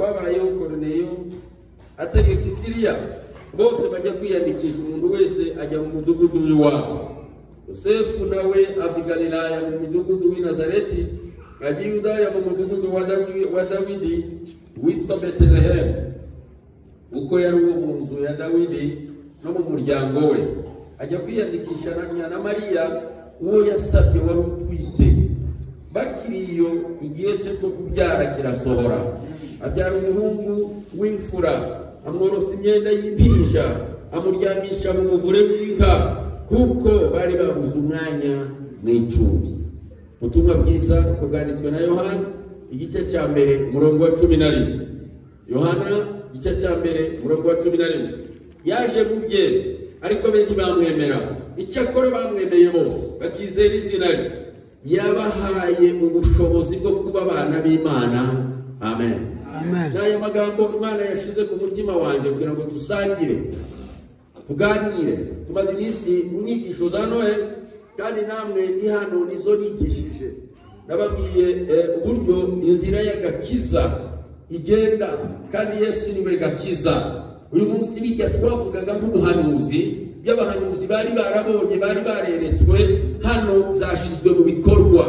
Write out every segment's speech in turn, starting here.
Kwabayeho Koruneliyo ategeka i Siriya, bose bajya kwiyandikisha, umuntu wese ajya mu mudugudu w'iwabo. Yosefu nawe ava i Galilaya mu midugudu w'i Nazareti, ajya i Yudaya mu mudugudu wa Dawidi witwa Betelehemu, uko yari uwo mu nzu ya Dawidi no mu muryango we. Ajya kwiyandikisha na Mariya, uwo yasabye wari utwite. Bakiri iyo, igihe cye cyo kubyara kirasohora, abyara umuhungu w'imfura, amworosa imyenda y'impinja, amuryamisha mu muvure w'inka, kuko bari babuze umwanya mu icumbi. Ubutumwa bwiza uko bwanditswe na Yohana, igice cya 1 umurongo wa 11. Yohana igice cya 1 umurongo wa 11. Yaje mu bye, ariko be ntibamwemera. Icyakora bamwemeye bose bakizera izina rye, yabahaye ubushobozi bwo kuba abana b'Imana. Amen. Amen. N'aya magambo Imana yashize ku mutima wanjye kugira ngo dusangire, tuganire. Tumaze iminsi mu nyigisho za Noheli, kandi namwe ni hano nizo nigishije. Nababwiye uburyo inzira y'agakiza igenda, kandi Yesu niwe gakiza. Uyu munsi bijya twavugaga nk'ubuhanuzi, by'abahanuzi bari barabonye, bari bareretswe, hano byashizwe mu bikorwa.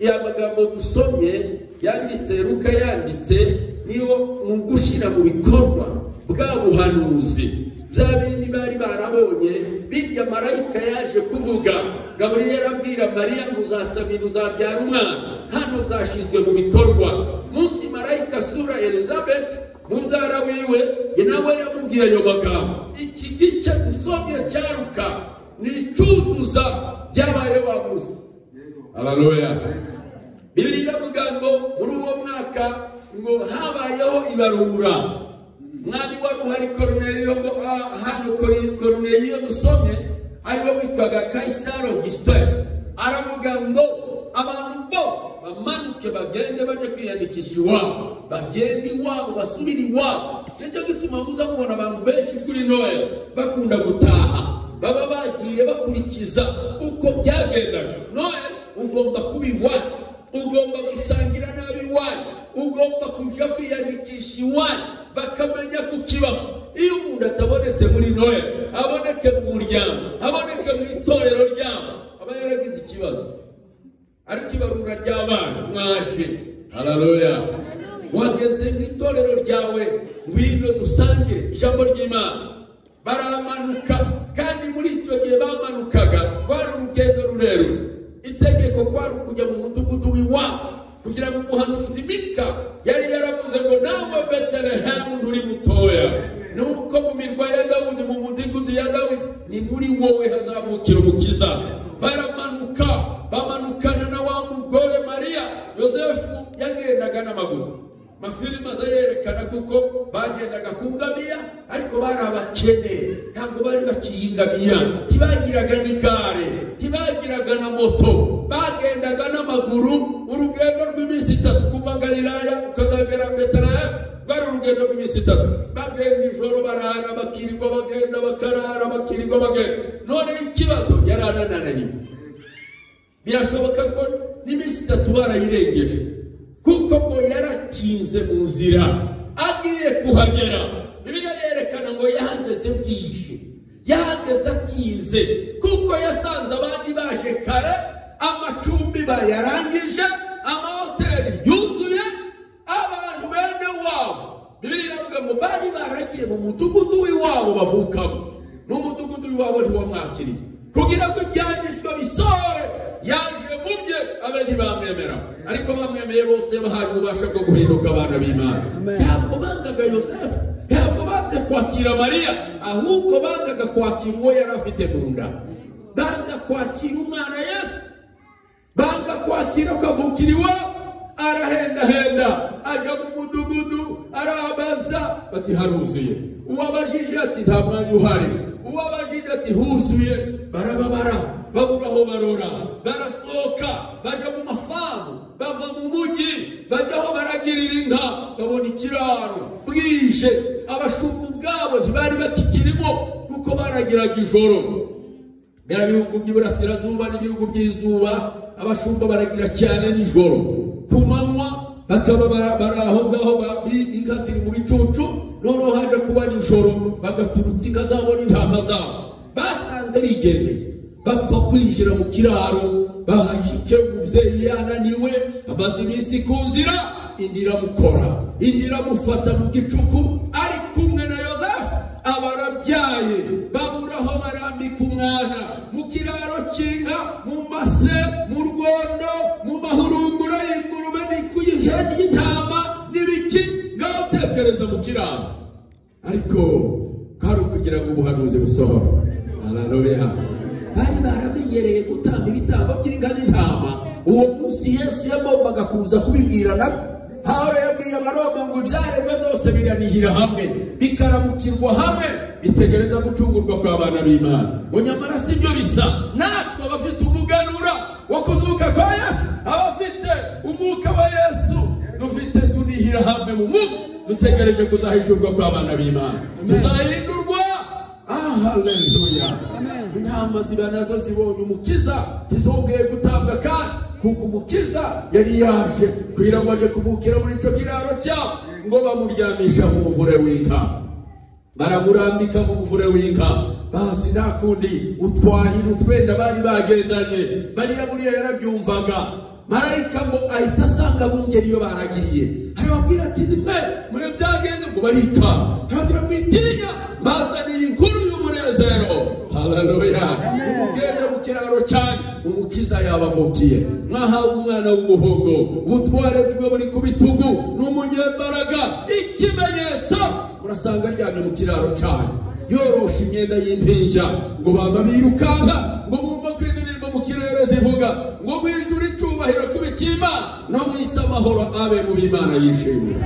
Aya magambo dusomye yanditse, Luka yanditse, niyo mu gushyira mu bikorwa bwa buhanuzi, bya bindi bari barabonye. Birya marayika yaje kuvuga, Gaburiyeli abwira Mariya ngo uzasamira uzabyara umwana, hano byashizwe mu bikorwa. Munsi marayika asura Elizabeth mubyara wiwe, nawe yamubwiye ayo magambo. Iki gice dusomye cya Luka ni icyuzuza byabaye wa munsi. Haleluya. Bibiliya iravuga ngo muri uwo mwaka ngo habayeho ibarura. Mwami wari uhari Koruneliyo, ngo hano Koruneliyo dusomye ariwe witwaga Kaisari Augustin, aravuga ngo abantu bose bamanuke bagende baje kwiyandikisha iwabo, bagende iwabo, basubire iwabo. Nicyo gituma muza mubona abantu benshi kuri Noheli bakunda gutaha, baba bagiye bakurikiza uko byagendaga. Noheli ugomba kuba iwanyu, ugomba gusangira n'ab'iwanyu, ugomba kuja kwiyandikisha iwanyu, bakamenya kukibaho. Iyo umuntu atabonetse muri Noheli, aboneke mu muryango, aboneke mu itorero ryabo, aba yaragize ikibazo. Ariko ibarura ry'abana mwaje. Haleluya. Wageze mu itorero ryawe, ngwino dusangire ijambo ry'Imana. Baramanuka, kandi muri icyo gihe bamanukaga rwari urugendo rurerure. Itegeko kwari ukujya mu mudugudu w'iwabo, kugira ngo umuhanuzi Mika yari yaravuze ngo nawe Betelehemu nturi mutoya, nuko mu mirwa ya Dawudi, mu mudugudu ya Dawidi, ni muri wowe hazavukira umukiza. Baramanuka, bamanukana na wa mugore Mariya. Yosefu yagendaga n'amaguru. Mafilime aza yerekana kuko bagendaga ku ngamiya, ariko bari abakene, ntabwo bari baciye ingamiya, ntibagiraga n'igare, ntibagiraga na moto, bagendaga n'amaguru. Urugendo rw'iminsi 3 kuva Galilaya ukazagera Betelehemu rwari urugendo rw'iminsi 3. Bagenda ijoro barara, bakirirwa bagenda, bakarara, bakirirwa bagenda. None ikibazo yaranananiye. Birashoboka ko n'iminsi 3 barayirengeje, kuko ngo yaratinze mu nzira agiye kuhagera. Bibiliya yerekana ngo yahageze bwije, yahageze atinze, kuko yasanze abandi baje kare, amacumbi bayarangije, amahoteli yuzuye, abantu bene wabo. Bibiliya iravuga ngo bari baragiye mu mudugudu w'iwabo bavukamo, n'umudugudu w'iwabo ntiwamwakiriye, kugira ngo ibyanditswe bisohore. Yaje mu bye, abe ntibamwemera, ariko bamwemeye bose bahaye ububasha bwo guhinduka abana b'Imana. Ntabwo bangaga Yosefu, ntabwo banze kwakira Mariya, ahubwo bangaga kwakira uwo yari afite mu nda. Banga kwakira umwana Yesu, banga kwakira akavukira iwabo. Arahendahenda, aja mu mudugudu, arabaza bati haruzuye. Uwabajije ati nta mwanya uhari, uwabajije ati huzuye. Barababara, babura aho barora, barasohoka bajya mu mafamu, bava mu mujyi bajya aho baragirira inka, babona ikiraro bwije. Abashumba ubwabo ntibari bakikirimo, kuko baragiraga ijoro. Bera bihugu by'iburasirazuba n'ibihugu by'izuba, abashumba baragira cyane nijoro, ku manywa bakaba bari aho ngaho inka Noneho haje kuba nijoro, bagaturutsa inka zabo n'intama zabo, basanze bigendeye, bapfa kwinjira mu kiraro, bahashike umubyeyi yananiwe, amaze iminsi ku nzira, indi iramukora, indi iramufata mu gicuku, ari kumwe na Yosefu, abarabyaye, babura aho barambika umwana mu kiraro cy'inka, mu mase, mu rwondo, mu mahurungura y'ingurube, n'ikuyihene y'intama n'ibiki, ngaho utekereza mu kiraro. Ariko kari ukugira ngo ubuhanuzi busohore. Haleluya. Bari baramenyereye gutamba ibitambo by'inka n'intama. Uwo munsi Yesu yagombaga kuza kubibwira nabo. Pawulo yabwiye Abaroma ngo ibyaremwe byose biranihira hamwe, bikaramukirwa hamwe, bitegereza gucungurwa kw'abana b'Imana. Ngo nyamara si byo bisa, natwe abafite umuganura wo kuzuka kwa Yesu, abafite umwuka wa Yesu, dufite tunihira hamwe mu mwuka, dutegereje kuzahishurwa kw'abana b'Imana, tuzahindurwa. Haleluya. Intama ziba nazo zibonye umukiza, ntizongeye gutambwa kandi, kuko umukiza yari yaje kugira ngo aje kuvukira muri icyo kiraro cyabo. Ngo bamuryamisha mu muvure w'inka, baramurambika mu muvure w'inka, bazi nta kundi utwahira utwenda bari bagendanye. Mariya buriya yarabyumvaga. Marayika ngo ahita asanga abungeri iyo baragiriye, arababwira ati nimwe muri byagenze, ngo barikanga, arababwira mwitinya, mbazaniye inkuru y'umunezero. Haleluya. Nimugende mu kiraro cyane, umukiza yabavukiye, mwahawe umwana w'umuhungu, ubutware bwiwe buri ku bitugu, ni umunyembaraga, ikimenyetso murasanga aryamye mu kiraro cyane, yoroshe imyenda y'impinja. Ngo bama birukanka, ngo bumva ko indirimbo mu kirere zivuga ngo mu ijuru icyubahiro kibe cy'Imana, no mu isi amahoro abe mu b'Imana yishimira.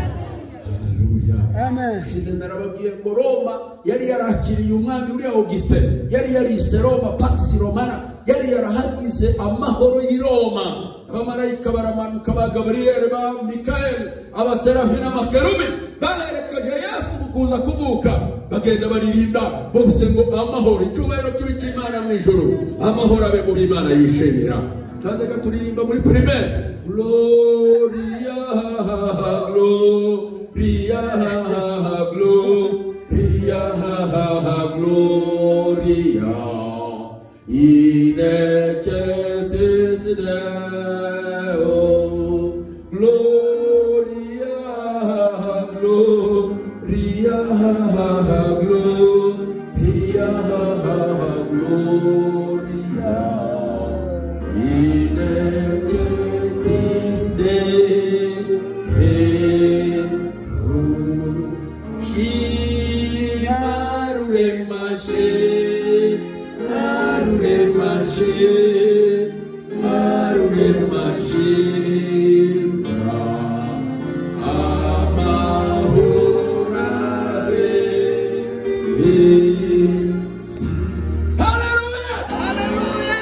Haleluya. Amen. Shize narababwiye ngo Roma yari yarakiriye umwami uriya Augustin, yari yarise Roma Pax Romana, yari yarahagize amahoro y'i Roma. Abamarayika baramanuka, ba Gabriel, ba Mikael, abaserafi n'amakerubi baherekeje Yesu mu kuza kuvuka, bagenda baririmba bose ngo amahoro, icyubahiro kibe cy'Imana mu ijuru, amahoro abe mu b'Imana yishimira. Twajyaga turirimba muri primaire, Gloria, Gloria, Gloria, Gloria, in excelsis Deo, Gloria, Gloria, Gloria, Gloria, in excelsis Deo. Haleluya.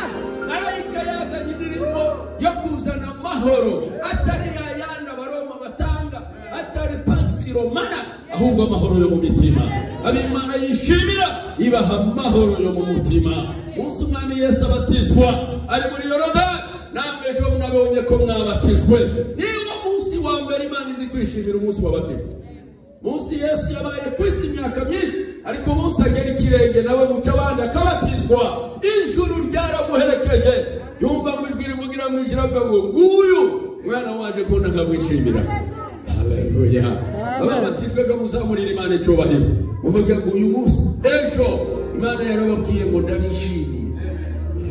Marayika yazanye indirimbo yo kuzana amahoro, atari yayandi Abaroma batanga, atari Pax Romana, ahubwo amahoro yo mu mitima. Ab'Imana yishimira ibaha amahoro yo mu mutima. Umunsi umwami Yesu abatizwa ari muri Yorodani, namwe ejo mwabonye ko mwabatijwe. Niwo munsi wa mbere Imana izi kwishimira, umunsi wabatijwe. Munsi Yesu yabaye ku isi imyaka myinshi, ariko umunsi agera ikirenge nawe muca abandi akabatizwa, ijuru ryaramuherekeje. Yumva mu ijwi rivugira mu ijuru avuga ngo nguyu mwana waje kubona nkamwishimira. Haleluya. Ababatijwe ejo muzamurira Imana icyubahiro, muvuge ngo uyu munsi ejo Imana yarababwiye ngo ndabishimiye.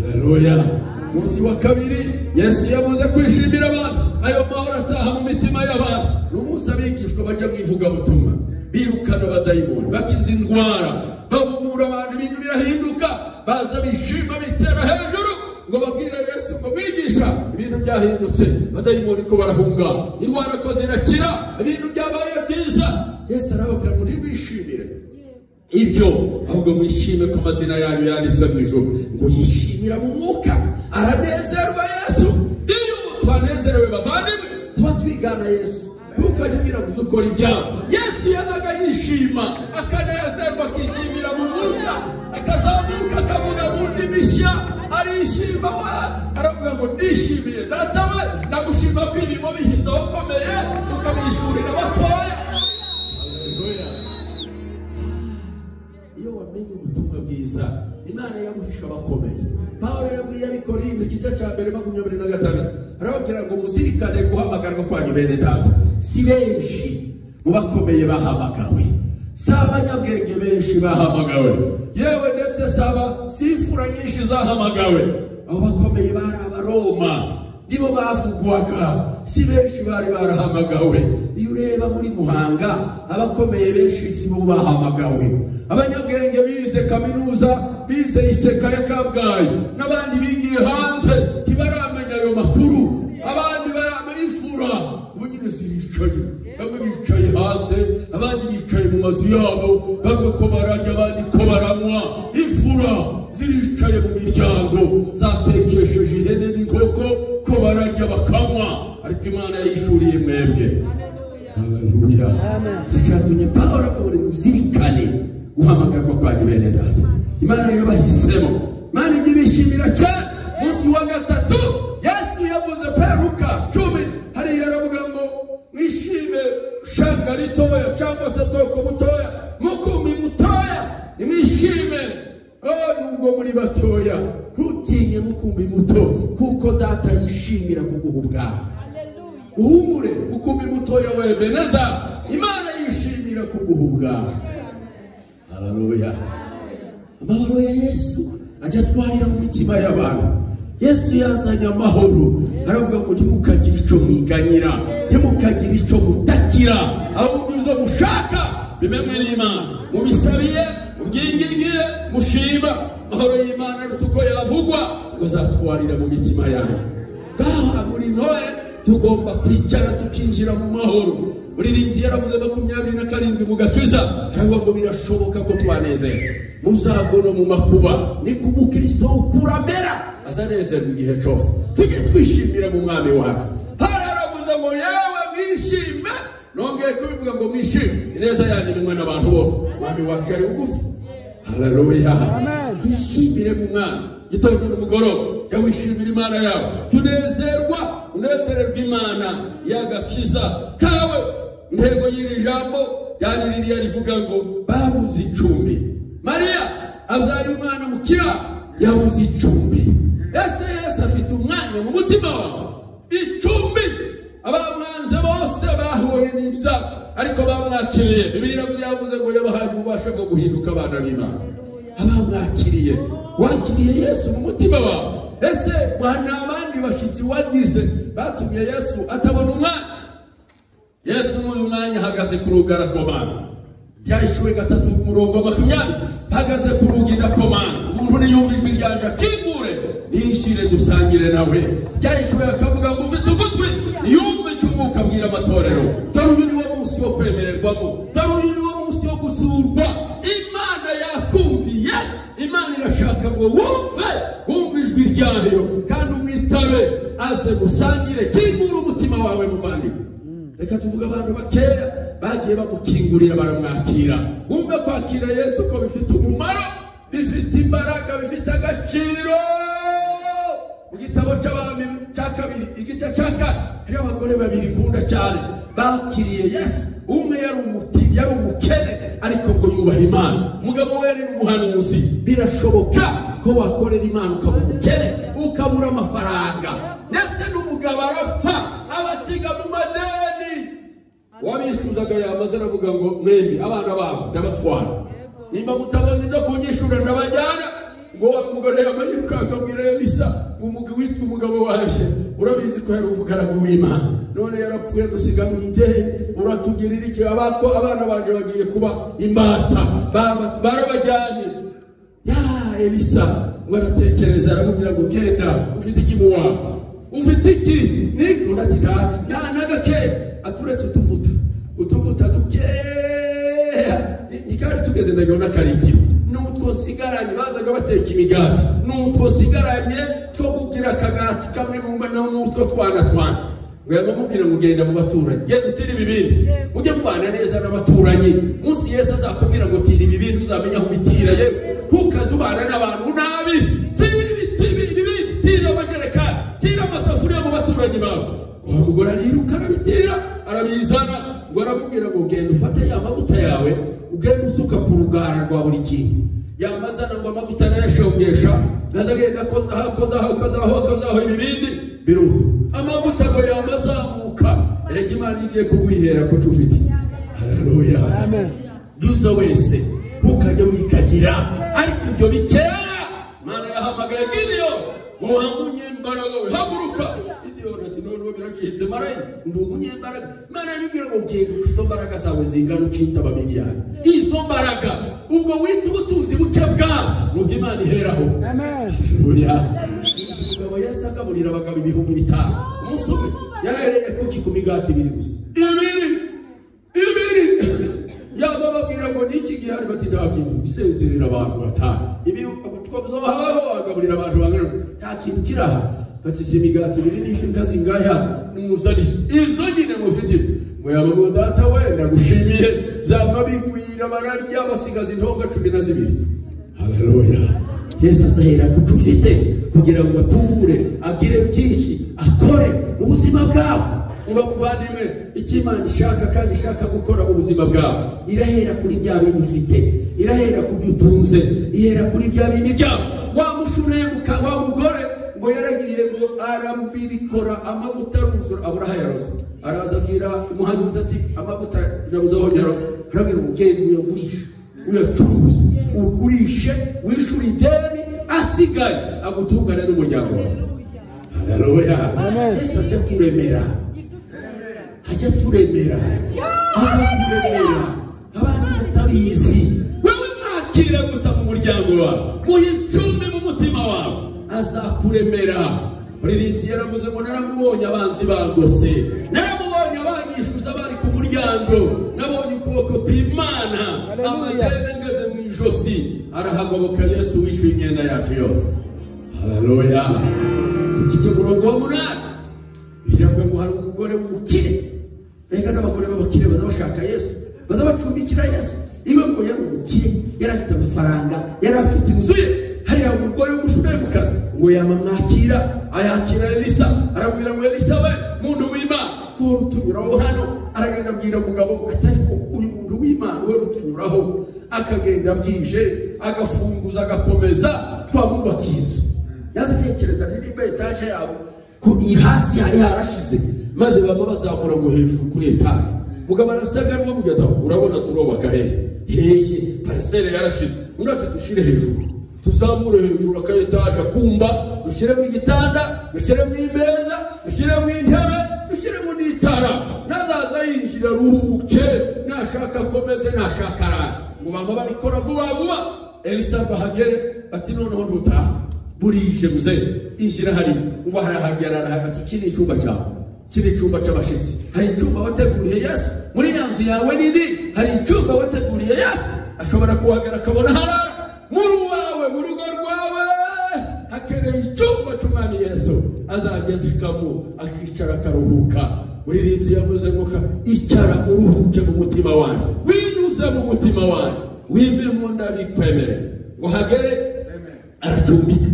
Haleluya. Munsi wa kabiri Yesu yabuze kwishimira abantu, ayo mahoro ataha mu mitima y'abantu. Ni umunsi abigishwa bajya mu ivugabutumwa, birukana abadayimoni, bakiza indwara, bavumura abantu, ibintu birahinduka, baza bishima bitera hejuru ngo babwire Yesu ngo mwigisha, ibintu byahindutse, abadayimoni ko barahunga, indwara ko zirakira, ibintu byabaye byiza. Yesu arababwira ngo ntibishimire ibyo, ahubwo mwishime ko amazina yanyu yanditswe mu ijuru. Ngo yishimira mu mwuka, aranezerwa Yesu. Iyo twanezerewe bavandimwe, tuba twigana Yesu. Ntukajye ugira ngo uze ukora ibyaha. Yesu yazaga yishima, akanezerwa, akishimira mu mwuka, akazamuka akavuga mu ndimi nshya, arishima we, aravuga ngo ndishimiye data we, ndagushima ko ibi wabihize aho ukomeye, ukabihishurira abatoya. Haleluya. cya mbere 26 arababwira ngo muzirikane guhamagarwa kwanyu bene data. Si benshi mu bakomeye bahamagawe, si abanyabwenge benshi bahamagawe, yewe ndetse saba si imfura nyinshi zahamagawe. Abo bakomeye bari Abaroma, nibo bavugwaga, si benshi bari barahamagawe. Iyo ureba muri Muhanga abakomeye benshi si bo bahamagawe. Abanyabwenge bize kaminuza, bize iseka ya Kabgayi, n'abandi bigiye hanze ntibaramenya ayo makuru. Abandi barifura ubu nyine ziricaye, bamwe bicaye hanze, abandi bicaye mu mazu yabo, bamwe ko bararya, abandi ko baranywa. Imfura ziricaye mu miryango, zatekesheje ihene n'inkoko, ko bararya bakanywa, ariko Imana yayishuriye mwebwe. Haleluya. Cyatumye Pawulo avuga ngo muzirikane guhamagarwa kwanyu bene data. Imana yabahisemo, Imana ijya ibishimira cyane. Munsi wa gatatu Yesu yavuze Luka 10 hariya aravuga ngo mwishime shanga ritoya cyangwa se bwoko butoya, mukumbi mutoya, nimwishime. Nubwo muri batoya, ntutinye mukumbi muto, kuko data yishimira kuguha ubwami. Uhumure mukumbi mutoya wa Ebeneza, Imana yishimira kuguha ubwami. Haleluya. Amahoro ya Yesu ajya atwarira mu mitima y'abantu. Yesu yazanye amahoro, aravuga ngo ntimukagire icyo mwiganyira, ntimukagire icyo mutakira, ahubwo ibyo mushaka bimenywe n'Imana, mubisabiye, mubyingingiye, mushima. Amahoro y'Imana aruta uko yavugwa, ngo azatwarira mu mitima yanyu. Ngaha muri Noe tugomba kwicara tukinjira mu mahoro. Muririmbyi yaravuze 27 mu gakiza, aravuga ngo birashoboka ko twanezerwa muzago no mu makuba. Ni ku mukristo ukuramera azanezerwa igihe cyose. Tujye twishimira mu mwami wacu. Hararavuze ngo yewe mwishime, nongeye kubivuga ngo mwishime, ineza yanyu nimwe n'abantu bose. Mwami wacu ari bugufi. Haleluya. Twishimire mu mwami gitondo n'umugoroba, jya wishimira Imana yawe. Tunezerwa, unezererwa Imana y'agakiza kawe. Intego y'iri jambo ryari ririya rivuga ngo babuze icumbi. Mariya abyaye umwana mu kiraro, yabuze icumbi. Ese Yesu afite umwanya mu mutima wawe? Icumbi. Abamwanze bose bahuye n'ibyago, ariko bamwakiriye. Bibiliya yavuze ngo yabahaye ububasha bwo guhinduka abana b'Imana. Abamwakiriye, wakiriye Yesu mu mutima wawe. Ese nta abandi bashyitsi wagize batumye Yesu atabona umwanya? Yesu n'uyu mwanya ahagaze ku rugi arakomanga. Byahishuwe 3:20, ahagaze ku rugi ndakomanga. Umuntu niyumva ijwi ryanje akingure, niyishyire dusangire nawe. Byahishuwe akavuga ngo ufite ugutwi niyumve icyo Umwuka abwira amatorero. Dore uyu ni wo munsi wo kwemererwamo, dore uyu ni wo munsi wo gusurwa. Imana yakumviye, Imana irashaka ngo wumve ijwi ryayo kandi umwitabe, aze musangire. Kingura umutima wawe muvandimwe. Reka tuvuge abantu bakeya bagiye bamukingurira baramwakira. Wumve kwakira Yesu ko bifite umumaro, bifite imbaraga, bifite agaciro. Mu gitabo cy'Abami cya 2 igice cya 4 hariho abagore babiri nkunda cyane bakiriye Yesu. Umwe yari umukene ariko ngo yubaha Imana, umugabo we yari umuhanuzi. Birashoboka ko wakorera Imana ukaba umukene, ukabura amafaranga, ndetse n'umugabo arapfa abasiga mu madeni. Wabishuzaga yamaze aravuga ngo mwembi abana babo ndabatwara, nimba mutabonye ibyo kunyishura ndabajyana. Ngo wa mugore yamayirukanka abwira Elisa, umugabo witwa umugabo waje, urabizi ko yari umugaragu w'Imana, none yarapfuye dusiga mu ideni, uratugirira iki? Abako abana banje bagiye kuba imbata, barabajyanye. Ya Elisa ngo aratekereza, aramubwira ngo genda, ufite iki mu wawe? Ufite iki? Niko ati nta n'agake, aturetse utuvuta dukeya. Ntikari tugeze ndagira n'akaritiro n'utwo nsigaranye, bazaga bateka imigati, n'utwo nsigaranye two kugira akagati kamwe numva n'utwo twana twana. Ngo yamubwira ngo genda mu baturanyi, genda utire ibibindi, mujye mubana neza n'abaturanyi. Munsi Yesu azakubwira ngo tira ibibindi, uzamenya aho ubitira. Yewe ntukaze ubana n'abantu nabi, tira ibibindi, tira amajerekani, tira amasafuriya mu baturanyi bawe. Wa mugore ariruka arabitira, arabizana. Ngo aramubwira ngo genda ufate ya mavuta yawe, ugende usuka ku rugara rwa buri kintu. Yamazana ngo amavuta arayashongesha, Azagenda akozaho akozaho akozaho akozaho ibibindi biruzu amavuta ngo yamazamuka. Erega Imana igiye kuguhera ko ufite. Haleluya, Amen. Yuza wese ntukajye wikagira, ariko ibyo bikeya Imana yahamagaye Gideyoni ngo wa munyembaraga we haguruka. Gideyoni ati noneho biracitse marayi ndi umunyembaraga. Imana yabibwira ngo genda uko izo mbaraga zawe zingana ucita Abamidiyani. Izo mbaraga ubwo wita ubutunzi buke bwawe nubwo Imana iheraho. Amen. Haleluya. Umugabo Yesu agaburira abagabo 5000 umunsi umwe, yahereye kuki? Ku migati ibiri gusa, ibiri. Yaba babwira ngo niki gihari, bati nta kintu, usezerera abantu batanu ibi twazohaho agaburira abantu bangana nta kintu kiraha, bati si imigati ibiri n'ifi nkazi ngahe hano nimuzaniye izo nyine mufite izo. Ngo yaba ngo data we ndagushimiye, byama bigwira bararya basigaza intonga 12. Haleluya. Yesu azahera ku cyo ufite kugira ngo atubure agire byinshi akore mu buzima bwawe. Uba muvandimwe, icyo Imana ishaka kandi ishaka gukora mu buzima bwawe, irahera kuri bya bintu ufite, irahera ku byo utunze, ihera kuri bya bintu byawe. Wa mushunemuka wa mugore ngo yaragiye ngo arambibikora amavuta aruzura abura aho yaroze. Araza abwira umuhanuzi ati amavuta nabuze aho nyaroze. Arabwira ngo genda uyagurishe, uyacuruze, ugurishe wishyure ideni, asigaye agutungane n'umuryango wawe. Haleluya. Amen. Yesu ajya turemera, ajya turemera, akakuremera abandi batabizi. Wewe mwakira gusa mu muryango wawe, muhe icumbi mu mutima wawe, azakuremera. Muririmbyi yaravuze ngo naramubonye abanzi bangose, naramubonye abanyishuza bari ku muryango, nabonye ukuboko kw'Imana, Haleluya. amadeni angeze mu ijosi, arahagoboka Yesu wishyuye imyenda yacu yose. Haleluya. Ku gice murongo wa 8 biravuga ngo hari umugore w'umukire. Reka n'abagore b'abakire baza bashaka Yesu, baza bacumbikira Yesu. Iwe ngo yari umukire, yari afite amafaranga, yari afite inzu ye. Hariya umugore w'umushunemukazi ngo yamamwakira, ayakira Elisa, arabwira ngo Elisa we muntu w'Imana ko utunyuraho hano. Aragenda abwira umugabo ati ariko uyu muntu w'Imana uhora utunyuraho, akagenda bwije agafunguza agakomeza, twamwubakiye inzu. Yaza atekereza nimba etaje yabo ko hasi hari harashize, maze baba bazamura ngo hejuru kuri etaje. Mugabo arasaga n'uwamubwira ati urabona turubaka hehe hehe, parisere yarashize. Undi ati dushire hejuru, tuzamure hejuru aka etaje akumba, dushyiremo igitanda, dushyiremo imeza, dushyiremo intebe, dushyiremo n'itara, nazaza yinjira aruhuke, nashaka akomeze, nashaka arare. Ngo baba babikora vuba vuba. Elisa ngo ahagere ati noneho ndutaha burije muze injira hari. Ngo arahagera arahagera ati iki ni icyumba cyawe, iki ni icyumba cy'abashyitsi, hari icyumba wateguriye Yesu muri ya nzu yawe nini, hari icyumba wateguriye Yesu. Ashobora kuhagera akabona harara muri wawe, mu rugo rwawe hakeneye icyumba cy'umwami Yesu azagezekamo akicara akaruhuka. Muririmbyi yavuze ngo icara uruhuke mu mutima wanjye, winuze mu mutima wanjye, wime mu ndabikwemere. Ngo hagere aracumbika,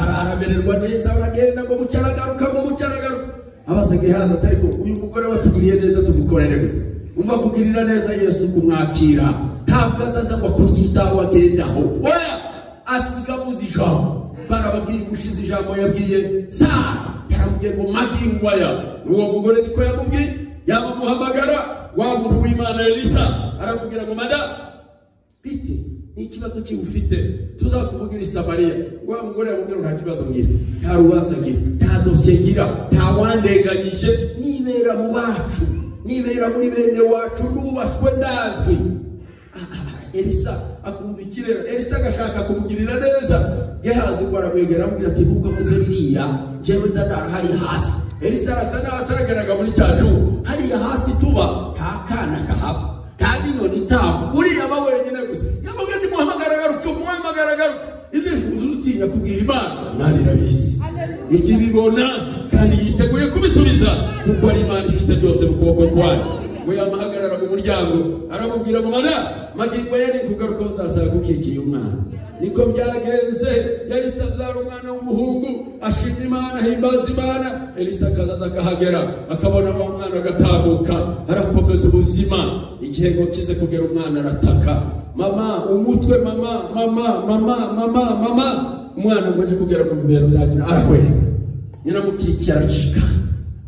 aramererwa neza, aragenda ngo bucaragaruka, ngo bucaragaruka. Abaza Gehazi ati ariko uyu mugore watugiriye neza tumukorere gute? Umva kugirira neza Yesu kumwakira, ntabwo azaza ngo akurye ibyawe agendaho, oya, asiga avuze ijambo. Barababwira ubushize ijambo yabwiye Sara, yaramubwiye ngo magingo aya. Uwo mugore niko yamubwiye, yabamuhamagara wa muntu w'Imana Elisa, aramubwira ngo madamu bite, ni ikibazo ki ufite, tuzakuvugira i Samariya. Ngo wa mugore yamubwira ngo nta kibazo ngira, nta rubanza ngira, nta dosiye ngira, nta wandenganyije, nibera mu bacu, nibera muri bene wacu, ndubashwe ndazwi. Elisa akumva ikirere, Elisa agashaka kumugirira neza. Gehazi ngo aramwegera aramubwira ati nubwo avuze biriya, njyewe nza ndara hari hasi. Elisa arasa naho atarageraga muri cya cyumba, hariya hasi tuba nta kana kahaba, nta n'inyoni itamba, uriya aba wenyine gusa. Yamubwira ati muhamagara agaruke, muhamagara agaruke. Ibyifuzo utinya kubwira Imana, Imana irabizi, ijya ibibona kandi yiteguye kubisubiza, kuko ari Imana ifite byose mu kuboko kwayo. Ngo yamuhagarara mu muryango aramubwira ngo mana magingo ya nikugaruka uzasanga ukikiye umwana. Niko byagenze, yahise abyara umwana w'umuhungu, ashima Imana, ahimbaza Imana. Elisa akazaza akahagera akabona wa mwana agatambuka, arakomeza ubuzima. Igihe ngo kize kugera umwana arataka, mama umutwe, mama mama mama mama mama. Umwana ngo aje kugera mu bibero bya nyina arahwera, nyina amukikiye aracika.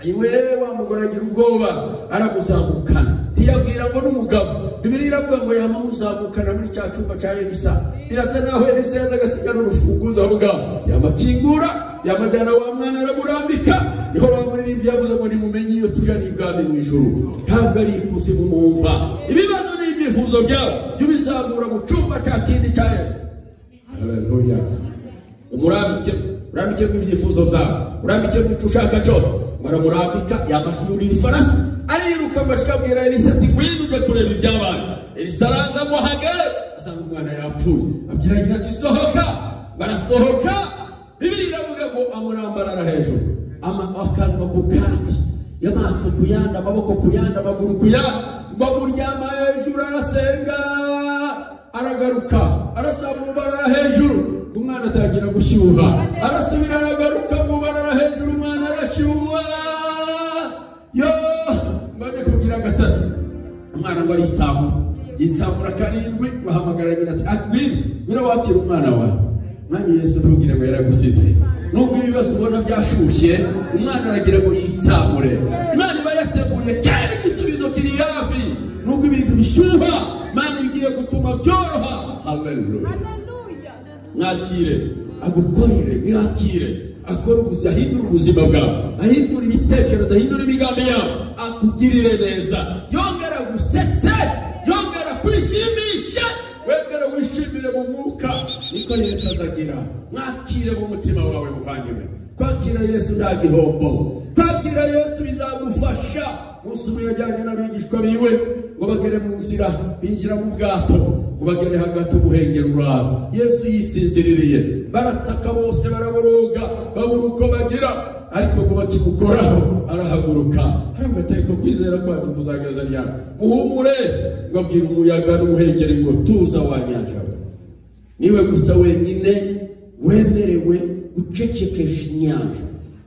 Ayiwe, wa mugore agira ubwoba, aramuzamukana, ntiyabwira ngo n'umugabo. Bibiliya iravuga ngo yama amuzamukana muri cya cyumba cya Elisa. Birasa naho Elisa yaza agasiga n'urufunguzo aho ngaho, yamakingura, yamajyana wa mwana aramurambika. Niho wa muririmbyi yavuze ngo nimumenye iyo tuja n'ibwami mu ijuru, ntabwo ari ikuzimu mumva. Ibibazo n'ibyifuzo byabo jya ubizamura mu cyumba cya kindi cya Yesu. Haleluya! Umurambike, urambike mu ibyifuzo byawe, urambike mu icyo ushaka cyose. Baramurambika, yurira ifarasi ariruka, amashyi abwira Elisa ati ngwino uje kureba ibyabaye. Elisa araza ngo ahagere asanga umwana yapfuye, abwira nyina ati sohoka. Barasohoka. Bibiliya iravuga ngo amurambarara hejuru, akanwa ku kandi, amaso ku yandi, amaboko ku yandi, amaguru ku yandi, ngo amuryama hejuru, arasenga, aragaruka, arasamura hejuru, umwana atangira gushyuha, arasubira aragaruka, mubarara hejuru, umwana arashyuha. Yo mbane kugira gatatu, umwana ngo aritsamura, yitsamura karindwi, bahamagara nyina ati ngwino, ngwino wakira umwana wawe. Mwami Yesu ntugire ngo yaragusize, nubwo ibibazo ubona byashushye, umwana aragira ngo yitsamure. Imana iba yateguye kandi igisubizo kiri hafi. Nubwo ibintu bishyuha, Imana igiye gutuma byoroha. Haleluya! Mwakire agukorere, mwakire akora ubuzima, ahindura ubuzima bwawe, ahindura ibitekerezo, ahindura imigambi yawe, akugirire neza, yongera gusetse, yongera kwishimisha, wengere wishimire mu mwuka. Niko Yesu azagira. Mwakire mu mutima wawe muvandimwe. Kwakira Yesu nta gihombo, kwakira Yesu bizagufasha. Umunsi umwe yajyanye n'abigishwa biwe ngo bagere mu nzira, binjira mu bwato ngo bagere hagati, umuhengeri uraza, Yesu yisinziririye. Barataka bose, baraboroga, babura uko bagira, ariko ngo bakimukoraho arahaguruka, aravuga ati ariko kwizera kwacu kuzageza ryari? Muhumure! Ngo abwira umuyaga n'umuhengeri ngo tuza wa nyanja we. Niwe gusa wenyine wemerewe gucecekesha inyanja.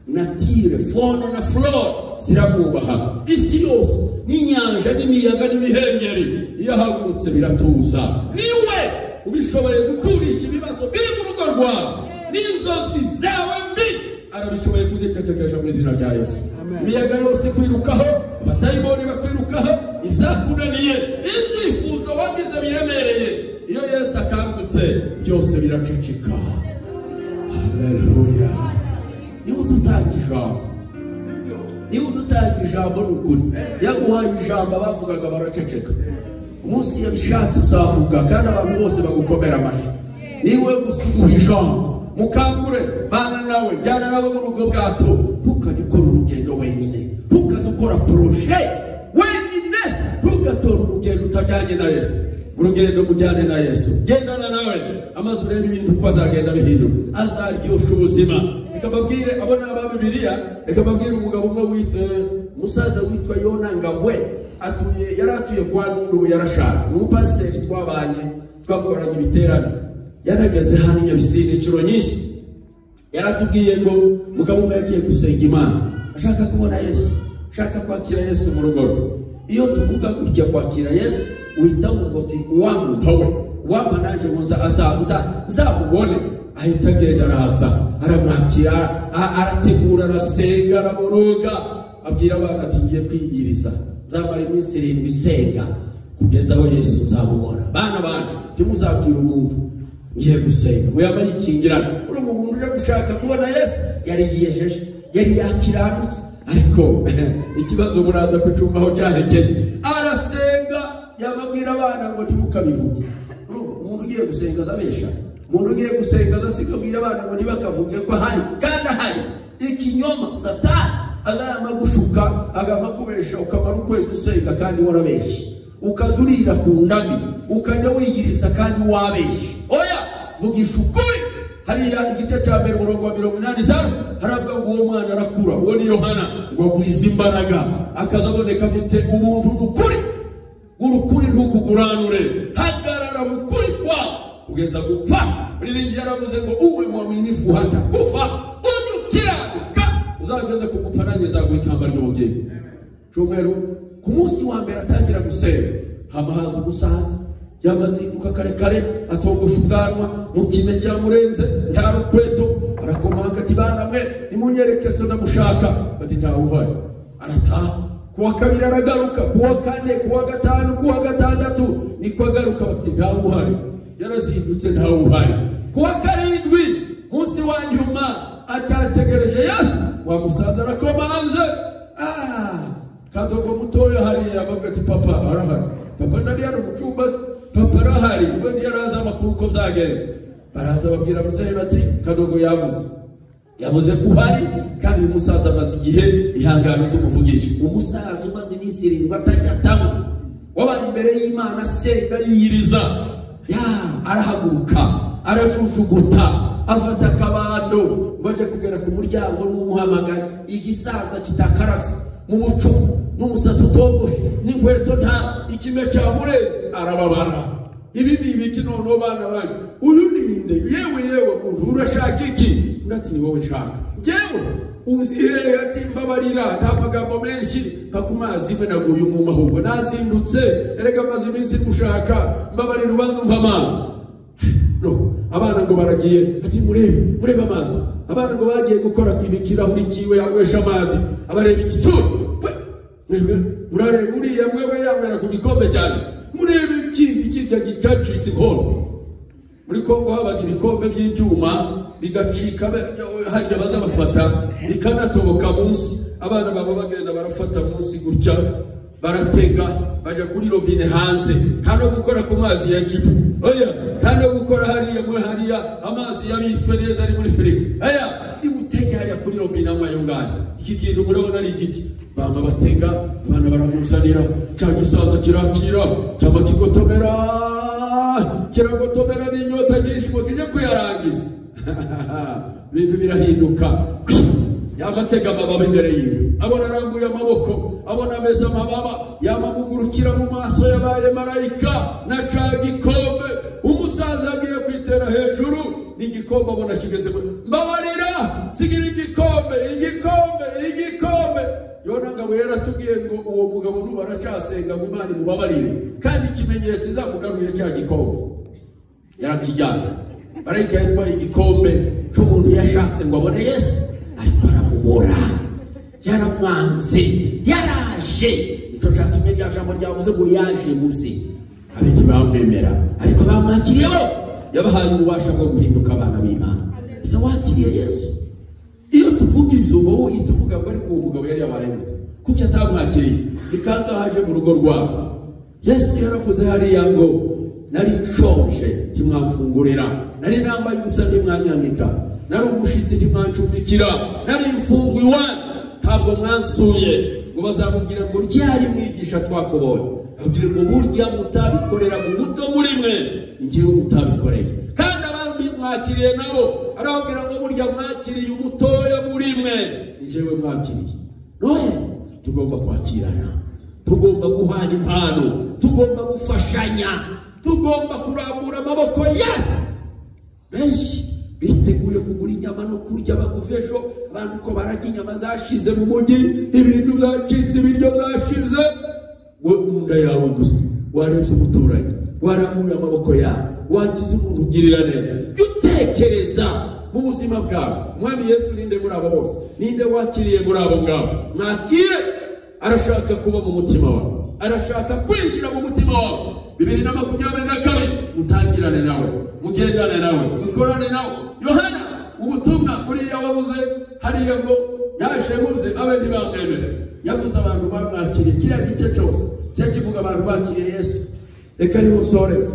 Nature, faune na flore ziramwubaha. Isi yose n'inyanja n'imiyaga n'imihengeri, iyo ahagurutse biratuza. Niwe ubishoboye guturisha ibibazo biri mu rugo rwawe n'inzozi zawe mbi, arabishoboye kuzicecekesha mu izina rya Yesu. Imiyaga yose kwirukaho, abadayimoni bakwirukaho, ibyakunaniye, ibyifuzo wagize biremereye, iyo Yesu akangutse byose biraceceka. Haleluya! Niba uzi utanga ijambo, niba uzi utanga ijambo, ni ukuri yaguhaye ijambo, abavugaga baraceceka. Umunsi yabishatse uzavuga kandi abantu bose bagukomera amashyi. Niwe gusa uguha ijambo. Mukangure, bana nawe, jyana nawe muri ubwo bwato. Ntukajye ukora urugendo wenyine, ntukaze ukora projet wenyine, ntugatore urugendo utajyanye na Yesu. Urugendo mujyane na Yesu, gendana nawe, amaze urebe ibintu uko azagenda bihindura, azaryosha ubuzima. Reka mbabwire, abo ni aba Bibiliya. Reka mbabwire umugabo umwe umusaza witwa Yona Ngabwe, atuye, yari atuye kwa Nundu, ubu yarashaje. Ni umupasiteri twabanye, twakoranye ibiterane, yanageze hano i Nyabisindi inshuro nyinshi. Yaratubwiye ngo mugabo umwe yagiye gusenga Imana ashaka kubona Yesu, ashaka kwakira Yesu mu rugo rwe. Iyo tuvuga gutya kwakira Yesu, uhita wumva uti wamumpa we, wampa naje ngo nzamubone. Ahita agenda, araza, aramwakira, arategura, arasenga, araboroga, abwira abana ati ngiye kwiyiriza, nzamara iminsi 7 isenga kugeza aho Yesu nzamubona. Bana banje, ntimuzabwire umuntu, ngiye gusenga. Muyaba yikingirana. Urumva umuntu uje gushaka kubona Yesu yari yiyejeje, yari yakiranutse, ariko ikibazo muraza kucumva aho cyarekeye. Arasenga, yababwira abana ngo ntimukabivuge. Urumva umuntu ugiye gusenga azabesha, umuntu ugiye gusenga azasiga abwira abana ngo ntibakavuge ko ahari kandi ahari. Ikinyoma, Satani azayama gushuka, agamba kubesha, ukamara ukwezi usenga kandi warabeshe, ukaza urira ku ndami, ukajya wiyiriza kandi wabeshe. Oya, vugisha ukuri. Hariya igice cya mbere umurongo wa 80 haravuga ngo uwo mwana arakura, uwo ni Yohana, ngo agwize imbaraga, akazaboneka afite ubuntu n'ukuri. Urukuri ntukuguranure, hagarara mu kuri kwawe kugeza gupfa. Muririmbyi yaravuze ngo uwe mwaminifu hata kufa, ujye ukiranuka uzageze ku gupfa, nanjye nzaguha ikamba ry'ubugingo. Cyumweru ku munsi wa mbere atangira gusenga, hama haza umusaza. Yamazinduka kare kare atogosha ubwanwa mu kime cyamurenze nta rukweto, arakomanga ati bana mwe nimunyereke so ndamushaka, bati ntawe uhari. Arataha kuwa kabiri aragaruka, kuwa kane, kuwa gatanu, kuwa gatandatu niko agaruka, bati ntawe uhari. Yarazindutse ntawe uhari. Kuwa karindwi munsi wa nyuma atategereje Yesu, wa musaza arakomanze. Kadogo mutoya hariya bavuga ati papa arahari, papa nari hano mu cyumba, papa arahari. Ubwo ntiyaraza amakuru uko byagenze. Baraza babwira muzehe bati Kadogo yavuze ko uhari, kandi uyu musaza amaze igihe ihangano z'umuvugisha. Umusaza umaze iminsi 7 atarya atanywa, wabaye imbere y'Imana asenga yiyiriza, arahaguruka arajujuguta afata akabando ngo aje kugera ku muryango n'umuhamagaye. Igisaza kitakaravye mu mucuku n'umusatsi utogoshe n'inkweto nta ikime cyamurenze, arababara. Ibi ni ibiki noneho bana baje? Uyu ninde? Yewe yewe muntu urashaka iki? Undi ni wowe nshaka. Njyewe uzi hehe? Ati mbabarira nta magambo menshi, nka ku mazi imwe naguye umwuma ahubwo nazindutse, erega amaze iminsi ngushaka, mbabarira ubanza umpa amazi. No, abana ngo baragiye, ati murebe murebe amazi. Abana ngo bagiye gukora ku ikirahuri kiwe yanywesha amazi, abareba igitsure, murareba uriya mwewe yanywera ku gikombe cyane, murebe ikindi kirya gicacitse inkono. Muri Kongo habaga ibikombe by'ibyuma bigacika, harya baza bafata bikanatoboka munsi. Abana babo bagenda barafata munsi gutya, baratega baja kuri robine hanze, hano gukora ku mazi ya jibu, oya hano gukora hariya muri hariya amazi yabitswe neza ari muri firigo, oya nimutege hariya kuri robine amayo ngayo. Iki kintu murabona ari igiki? Bama batega, abana baramuzanira, cya gisaza kirakira, cyangwa kigotomera, kiragotomera n'inyota nyinshi ngo kije kuyarangiza. Ibintu birahinduka. Yamatega amababa imbere yiwe, abona arambuye amaboko, abona ameze amababa, yamamugurukira mu maso yabaye marayika na ca gikombe. Umusaza agiye kwitera hejuru n'igikombe abona kigeze, mbabarira sigira igikombe, igikombe, igikombe. Yona ngabo yaratubwiye ngo uwo mugabo nuba aracasenga ngo Imana imubabarire, kandi ikimenyetso izamugaruye cya gikombe yarakijyanye. Marayika yatwaye igikombe cy'umuntu yashatse ngo abone Yesu, ariko aramubura, yaramwanze, yaraje. Nicyo cyatumye rya jambo ryavuze ngo yaje muzi. Abiki bamwemera, ariko bamwakiriye bose yabahaye ububasha bwo guhinduka abana b'Imana. Ese wakiriye Yesu? Iyo tuvuga ibyo wowe uhita uvuga ngo ariko uwo mugabo yari yabaye gute? Kuki atamwakiriye? Ni kangahe aje mu rugo rwawe? Yesu yaravuze hariya ngo nari nshonje ntimwamfungurira, nari nambaye ubusa ntimwanyambika, nari umushitsi ntimwancumbikira, nari imfungwa iwanyu ntabwo mwansuye. Ngo bazamubwira ngo ryari mwigisha twakubonye? Abwira ngo burya mutabikorera mu muto muri mwe, ni njyewe mutabikoreye. Kandi abandi mwakiriye nabo arababwira ngo burya mwakiriye umutoya muri mwe, ni njyewe mwakiriye. None tugomba kwakirana, tugomba guhana impano, tugomba gufashanya, tugomba kurambura amaboko yacu. Benshi biteguye kugura inyama no kurya bakuva ejo, abantu ko bararya inyama zashize mu mujyi, ibintu byacitse, ibiryo byashize, ngo mu nda yawe gusa warebye umuturanyi, warambuye amaboko yawe, wagize umuntu ugirira neza. Jya utekereza mu buzima bwawe, Umwami Yesu ninde muri abo bose? Ninde wakiriye muri abo ngabo? Mwakire. Arashaka kuba mu mutima wawe, arashaka kwinjira mu mutima wawe. 2022 mutangirane nawe, mugendane nawe, mukorane nawe. Yohana ubutumwa kuriya wabuze hariya ngo yaje muze abe ntibamwemere, yavuze abantu bamwakiriye. Kiriya gice cyose cyakivuga abantu bakiriye Yesu. Reka ariho nsoreze.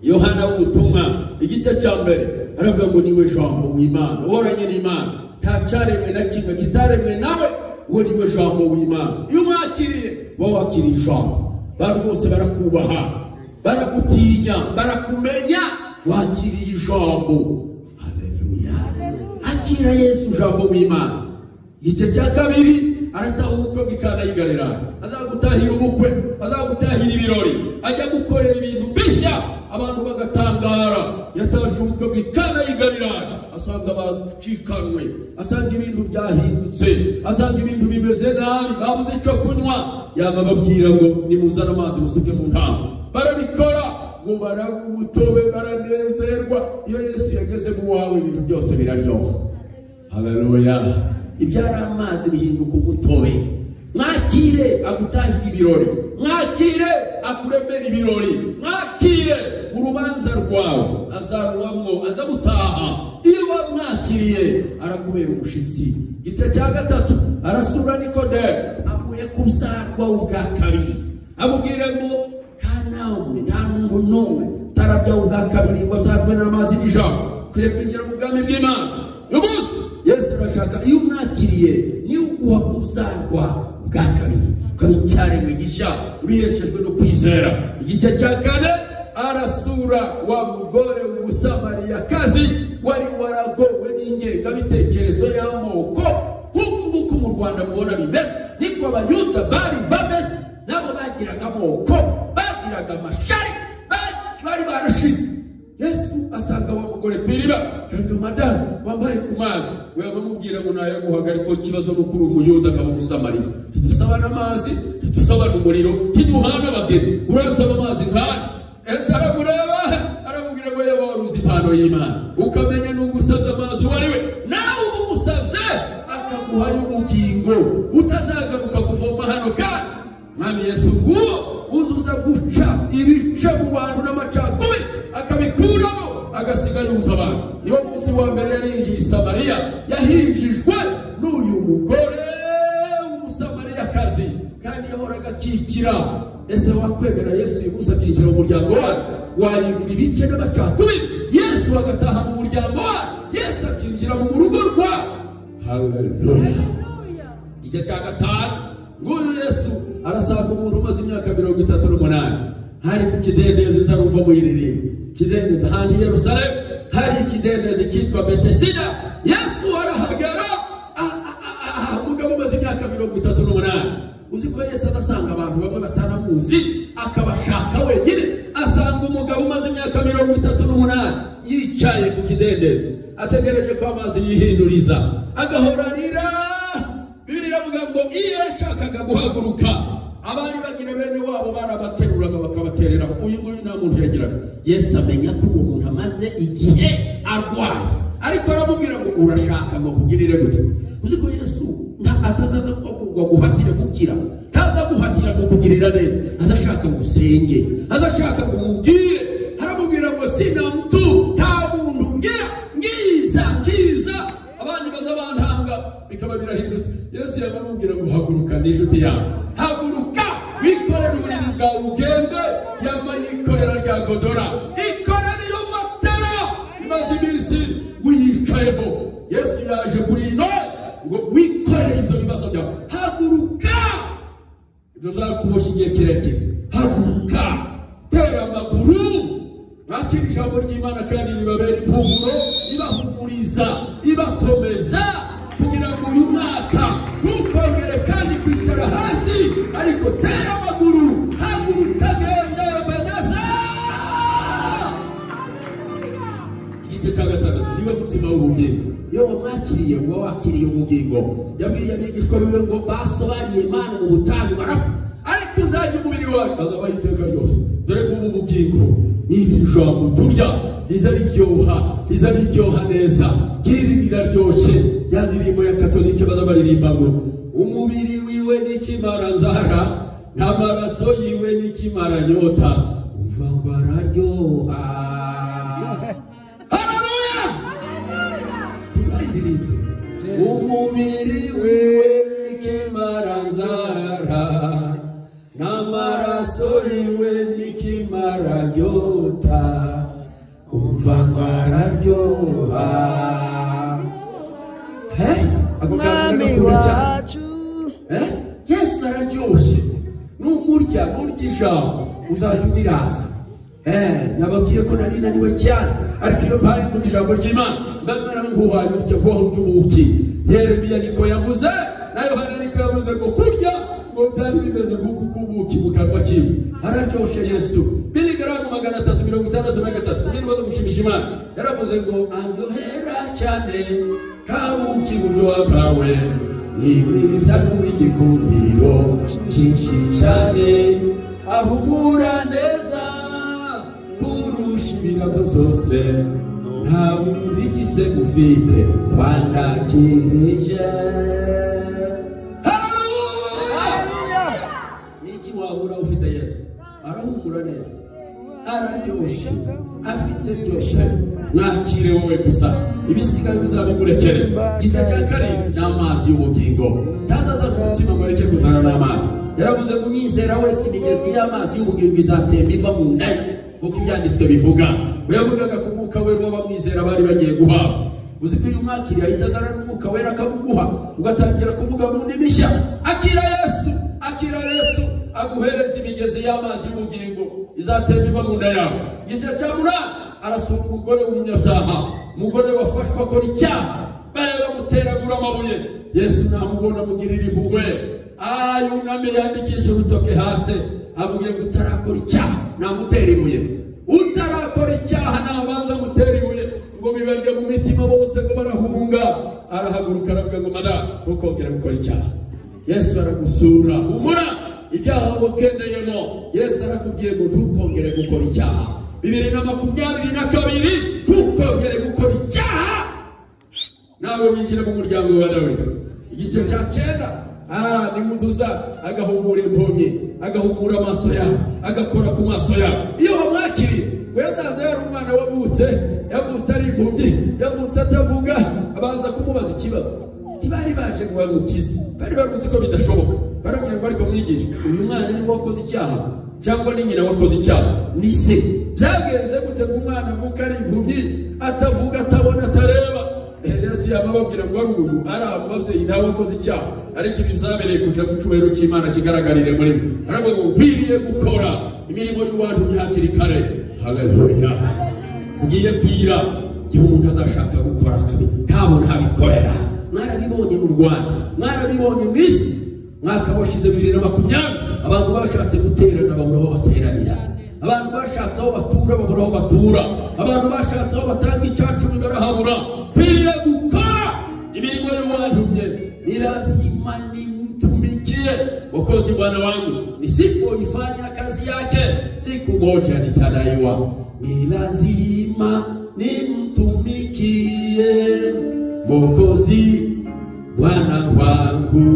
Yohana w'ubutumwa igice cya mbere aravuga ngo niwe jambo w'Imana, uhoranye n'Imana, nta cyaremwe na kimwe kitaremwe nawe, uwo niwe jambo w'Imana. Iyo umwakiriye wowe wakiriye ijambo, abantu bose barakubaha, baragutinya, barakumenya, wakiriye ijambo. Haleluya! Akira Yesu jambo w'Imana. Igice cya kabiri arataha ubukwe bw'i Kana y'i Galilaya, azagutahira ubukwe, azagutahira ibirori, ajya gukorera ibintu bishya abantu bagatangara. Yatashe ubukwe bw'i Kana y'i Galilaya, asanga bacikanwe, asanga ibintu byahindutse, asanga ibintu bimeze nabi, babuze icyo kunywa. Yama babwira ngo nimuzane amazi musuke mu ntama, barabikora. Ngo baranywa umutobe baranezerwa. Iyo Yesu yageze mu wawe ibintu byose biraryoha. Haleluya. Ibyari amazi bihinduka umutobe. Mwakire agutahira ibirori, mwakire akuremera ibirori, mwakire urubanza rwawe azarubamwo, azamutaha. Iyo wamwakiriye arakubera umushitsi. Igice cya gatatu arasura Nikodemu amuye kuzarwa ubwa kabiri, amubwira ngo nta nawe nta muntu n'umwe utarabya ubwa kabiri ngo azarwe n'amazi n'ijambo kure kwinjira mu bwami bw'Imana. Umunsi Yesu arashaka iyo umwakiriye ni uguha kuzarwa ubwa kabiri, ukaba icyaremwe gishya ubiheshejwe no kwizera. Igice cya kane arasura wa mugore w'umusamariyakazi wari waragowe n'ingengabitekerezo y'amoko. Nk'uku nguku mu Rwanda mubona bimeze, niko Abayuda bari bameze. Nabo bagiraga amoko, bagiraga amashari, bari barashize. Yesu asanga wa mugore ku iriba, ngo madamu wambaye ku mazi. We bamubwira ngo nayaguhaga, ariko ikibazo ni uko uri Umuyuda akaba Umusamariya. Ntidusabana amazi, ntidusabana umuriro, ntiduhana abageni, urasaba amazi nkana. Yesu aramureba aramubwira ngo yaba wari uzi impano y'Imana, ukamenya n'ugusabye amazi uwo ari we, nawe uba umusabye akaguha y'ubugingo, utazagaruka kuvoma hano. Kandi Mwami Yesu nguwo uzuza guca ibice mu bantu n'amacakubiri akabikuramo, agasiga yuza abantu. Niwo munsi wa mbere yarinjiye i Samariya, yahinjijwe n'uyu mugore w'Umusamariyakazi, kandi yahoraga akikira. Ese wakwemera Yesu uyu munsi akinjira mu muryango wawe? Warimbura ibice n'amacakubiri, Yesu agataha mu muryango wawe, Yesu akinjira mu rugo rwawe. Haleluya. Igice cya gatanu nguyu Yesu arasanga umuntu umaze imyaka 38 hari ku kidendezi nzarumva muyiririmba kidendezi handi i Yerusalemu hari ikidendezi cyitwa Betesida. Yesu arahagera, umugabo umaze imyaka 38. Uzi ko Yesu azasanga abantu bamwe batanamuzi akabashaka wenyine. Asanga umugabo umaze imyaka 38 yicaye ku kidendezi ategereje ko amazi yihinduriza, agahora arira. Bibiliya ivuga ngo iyo yashakaga guhaguruka abari bagira bene wabo barabateruraga bakabaterera. Uyu nguyu nta muntu yagiraga. Yesu amenya ko uwo muntu amaze igihe arwaye, ariko aramubwira ngo urashaka ngo kugirire gute? Uzi ko Yesu atazaza ngo aguhatire gukira, ntaza guhatira kukugirira neza, azashaka ngo usenge, azashaka ngo umubwire. Aramubwira ngo sina mtu, nta muntu ngira, ngiza ngiza, abandi baza bantanga, bikaba birahindutse. Yesu yamubwira ngo haguruka n'inshuti yawe, haguruka wikorere uburiri bwawe ugende. Yama yikorera rya godora, ikorera iyo matera imaze iminsi wiyicayeho. Yesu yaje kuri ino ngo wikorere ibyo bibazo byawe. Haguruka, ibyo byakuboshye igihe kirekire. Haguruka, tera amaguru. Mwakira ijambo ry'Imana kandi ribabera impumuro, ibahumuriza, ibakomeza, kugira ngo uyu mwaka ntukongere kandi kwicara hasi, ariko tera amaguru, haguruka, genda Ebeneza. Igice cya gatandatu niwe mutsima w'ubugingo. Iyo wamwakiriye uba wakiriye ubugingo. Yabwiye abigishwa biwe ngo basobariye Imana mu butayu barapfa, ariko uzajya umubiri wawe azabaho iteka ryose. Dore ngubu ubugingo ni iri jambo turya riza riryoha, riza riryoha neza, ngiri riraryoshye. Ya ndirimbo ya Katolike baza baririmba ngo umubiri wiwe n'ikimaranzara n'amaraso yiwe n'ikimaranyota, umva ngo araryoha. Haleluya. Ntibayiririmbye. Umubiri wiwe n'ikimaranzara n'amaraso yiwe n'ikimaranyota, umva ngo araryoha. Ako kantu ndagakunda cyane. Yesu araryoshye. Numurya nurya ijambo uzajya uniraza. Nababwiye ko nari naniwe cyane, ariko iyo mpaye mvuga ijambo ry'Imana ndamara nkuhaye urya kubaho ry'ubuki. Yeremiya niko yavuze, na Yohana niko yavuze ngo kurya ngo byari bimeze nk'uku k'ubuki mu kanwa kiwe. Araryoshye Yesu. Miligaramu 363 mu zo gushimisha Imana. Yaravuze ngo andyohera cyane nta buki buryoha bwawe, ni mwiza n'uw'igikundiro cyinshi cyane, ahumura neza ku Nabyo byose nta burigise mufite kwandakirije. Haleluya! Niki wabura ufite Yesu? Arahumura neza, araryoshye, afite byose. Mwakire wowe gusa, ibisigaye bizabigurekere. Igice cya karindwi ni amazi y'ubugingo. Ntazaza umutima ngo areke kuzana n'amazi. Yaravuze ngo unyizera wese imigezi y'amazi y'ubugingo izatemba iva mu nda ye, kuko ibyanditswe bivuga. Yavugaga ku mwuka wera w'abamwizera bari bagiye guhabwa. Uzi ko uyu mwakiriye ahita azana n'umwuka wera akamuguha, ugatangira kuvuga mu ndimi nshya. Akira Yesu, akira Yesu, aguhereza imigezi y'amazi y'ubugingo izatemba iva mu nda yawe. Igice cya munani arasura umugore w'umunyabyaha, umugore wafashwe akora icyaha, bari bamuteragura amabuye. Yesu namubona amugirira impuhwe, yuname yandikisha urutoke hasi, avuge ngo utarakora icyaha namutera ibuye, utarakora icyaha nabanza amutera ibuye. Ngo bibarya mu mitima bose ngo barahunga. Arahaguruka aravuga ngo madamu ntukongere gukora icyaha. Yesu aragusura, humura ibyaha wagendeyemo. Yesu arakubwiye ngo ntukongere gukora icyaha. 2022 ntukongere gukora icyaha, nawe winjire mu muryango wa Dawidi. Igice cya 9 niwuzuza agahumura impumyi, agahumura amaso yawe, agakora ku maso yawe. Iyo wamwakiriye, ngo yasanze yari umwana wavutse, yavutse ari impumyi, yavutse atavuga, abanza kumubaza ikibazo. Ntibari baje ngo bamukize, bari baruzi ko bidashoboka. Baramubwira ngo ariko mwigisha, uyu mwana ni wakoze icyaha cyangwa ni nyina wakoze icyaha? Ni se. Byagenze gute ngo umwana avuka ari impumyi, atavuga, atabona, atareba? Yesu yabababwira ngo ari uyu, ari abo babyeyi nawe wakoze icyaha, ariko ibi byabereye kugira ngo icyubahiro cy'Imana kigaragarire muri mwe. Aravuga ngo nkwiriye gukora imirimo y'uwantumye hakiri kare. Haleluya! Ugiye kwira igihe umuntu azashaka gukora akabi ntabona abikorera. Mwarabibonye mu Rwanda, mwarabibonye mu isi. Mwaka washize 2020 abantu bashatse guterana babura aho bateranira, abantu bashatse aho batura babura aho batura, abantu bashatse aho batanga icyacumi barahabura. Kwiriye gukora imirimo y'uwantumye, ni lazima nimtumikie Mwokozi Bwana wangu, nisipoifanya kazi yake siku moja nitadaiwa. Ni lazima nimtumikie Mwokozi Bwana wangu,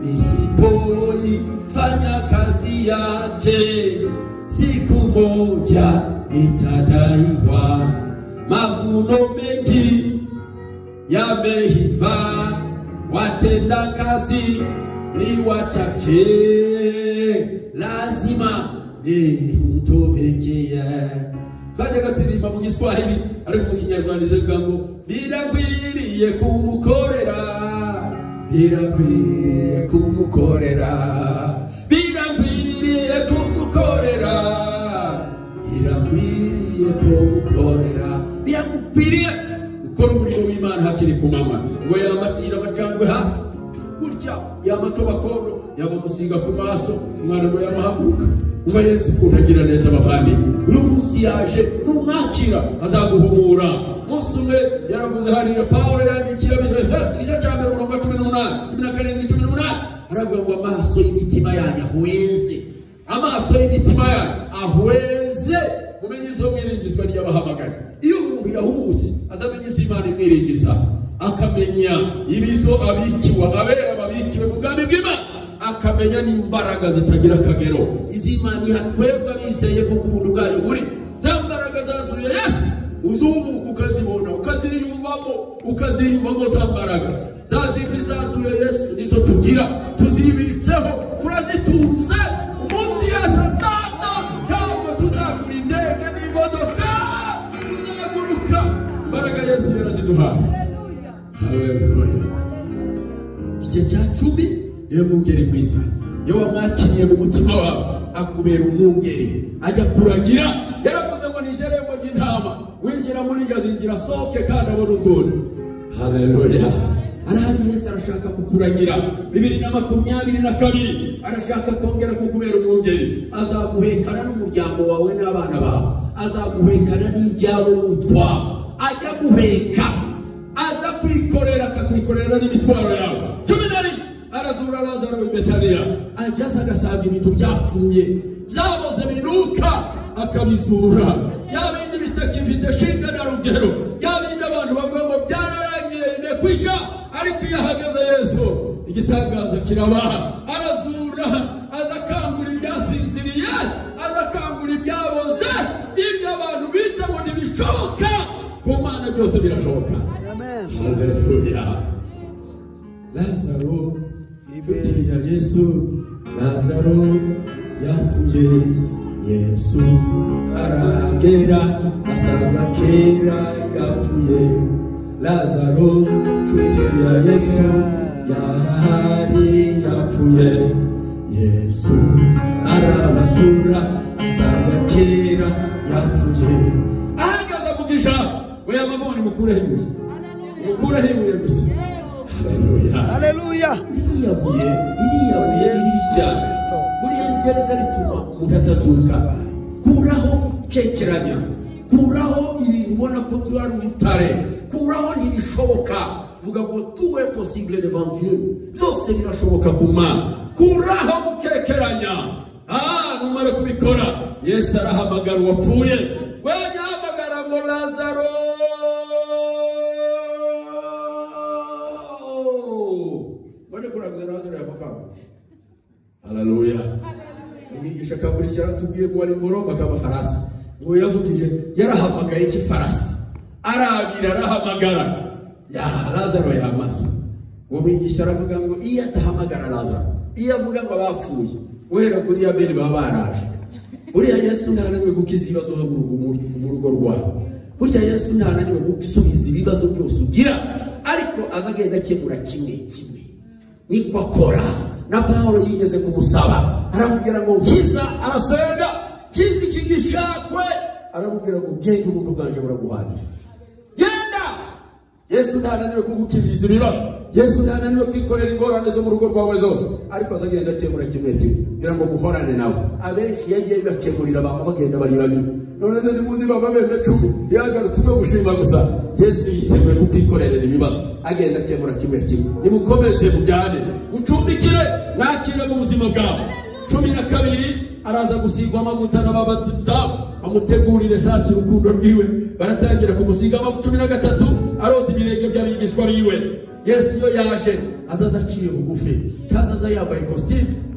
nisipoifanya kazi yake siku moja nitadaiwa. Mavuno mengi yameiva, watenda kazi ni wachache, lazima nimtumikie. Twajyaga turirimba mu Giswahili, ariko mu Kinyarwanda ivuga ngo birakwiriye kumukorera, birakwiriye kumukorera, birakwiriye kumukorera, birakwiriye kumukorera. Birakwiriye gukora umurimo w'Imana hakiri ku manywa. Ngo yamatira amacandwe hasi gutya, yamatoba kondo, yabamusiga ku maso, umwana ngo yamahaguruka. Ngo Yesu ukuntu agira neza abavandimwe. Uyu munsi yaje, numwakira azaguhumura. Umunsi umwe yaravuze hariya, Pawulo yandikiye Abefeso igice cya 1 umurongo wa 18, 17, 18, aravuga ngo amaso y'imitima yanyu ahweze, amaso y'imitima yanyu ahweze, mumenye izo mwiringizwa n'iyabahamagaye. Iyo umuntu yahumutse azamenya ibyo Imana imwiringiza, akamenya ibizo abikiwe, abera babikiwe mu bwami bw'Imana, akamenya n'imbaraga zitagira akagero izi Imana iha twebwe abizeye, kuko ubuntu bwayo buri. Za mbaraga zazuye Yesu, uzumuka ukazibona, ukaziyumvamo, ukaziyumvamo za mbaraga za zindi zazuye Yesu nizo tugira, tuzibitseho, turazitunze. Umunsi Yesu azaza ntabwo tuzagura indege n'imodoka, tuzaguruka. Imbaraga Yesu yaraziduhaye. Haleluya! Igice cya 10 niyo mwungeri mwiza. Iyo wamwakiriye mu mutima wawe akubera umwungeri, ajya kuragira. Yaravuze ngo ni irembo ry'intama, winjira muri iryo azinjira asohoke kandi abone urwuri. Haleluya! Arahari Yesu arashaka kukuragira. 2022 arashaka kongera kukubera umwungeri. Azaguhekana n'umuryango wawe n'abana bawe, azaguhekana n'ibyawe n'utwawe, ajya guheka, aza kwikorera, akakwikorera n'imitwaro yawe. 11 arazura Lazaro w'i Betaniya, ageze agasanga ibintu byapfuye byaboze binuka, akabizura. Ya bindi bitakifite shinga na rugero, ya bindi abantu bavuga ngo byararangiye imekwisha, ariko iyo ahagaze Yesu igitangaza kiraba. Arazura, azakangura ibyasinziriye, azakangura ibyaboze, ibyo abantu bita ngo ntibishoboka, ku Mana byose birashoboka. Amen. Haleluya. Lazaro nshuti ya Yesu, Lazaro yapfuye, Yesu arahagera asanga kera yapfuye. Lazaro nshuti ya Yesu yahari yapfuye, Yesu arabasura asanga kera yapfuye. Ahagaze avuga ijambo, we yamabonye mukureho ibuye, mukureho ibuye gusa. Haleluya. Haleluya. Iriya buye, iriya buye rirya. Buriya ntigereza rituma umuntu atazuka. Kuraho gukekeranya, kuraho ibintu ubona ko byari urutare, kuraho ntibishoboka. Vuga ngo tout est possible devant Dieu, byose birashoboka ku Mana. Kuraho gukekeranya. Numara kubikora, Yesu arahamagara uwapfuye. We yahamagara ngo Lazaro, bane kurangiza Lazaro yamakamba. Haleluya. Umwigisha Kamburisha yaratubwiye ngo ari ngoromba k'amafarasi, ngo yavugije yarahamagaye ikifarasi, arabira arahamagara, ya Lazaro yamaze. Uwo mwigisha aravuga ngo iyo adahamagara Lazaro, iyo avuga ngo abapfuye guhera kuri Abeli baba baraje. Buriya Yesu ntananiwe gukiza ibibazo mu rugo rwawe. Burya Yesu ntananiwe gusubiza ibibazo byose ugira, ariko azagenda akemura kimwe kimwe. Niko akora. Na Paulo yigeze kumusaba, aramubwira ngo nkiza, arasenga, nkiza iki gishakwe, aramubwira ngo genda ubuntu bwanje buraguhagije. Genda! Yesu ntananiwe kugukiriza ibibazo, Yesu ntananiwe kwikorera ingorane zo mu rugo rwawe zose, ariko azagenda akemura kimwe kimwe kugira ngo muhorane nawe. Abenshi yagiye bakemurira bama bagenda baribanyuma. None se nimuzi baba bembe 10 yagarutse umwe gushima gusa. Yesu yiteguye kukwikorera ibibazo, agenda akemura kimwe kimwe. Nimukomeze mujyane, mucumbikire, mwakire mu buzima bwawe. 12 araza gusigwa amavuta n'ababadamu bamutegurire sasi urukundo rwiwe, baratangira kumusiga amavuta. 13 aroza ibirenge by'abigishwa biwe. Yesu iyo yaje azaza aciye bugufi, ntazaza yambaye kositimu.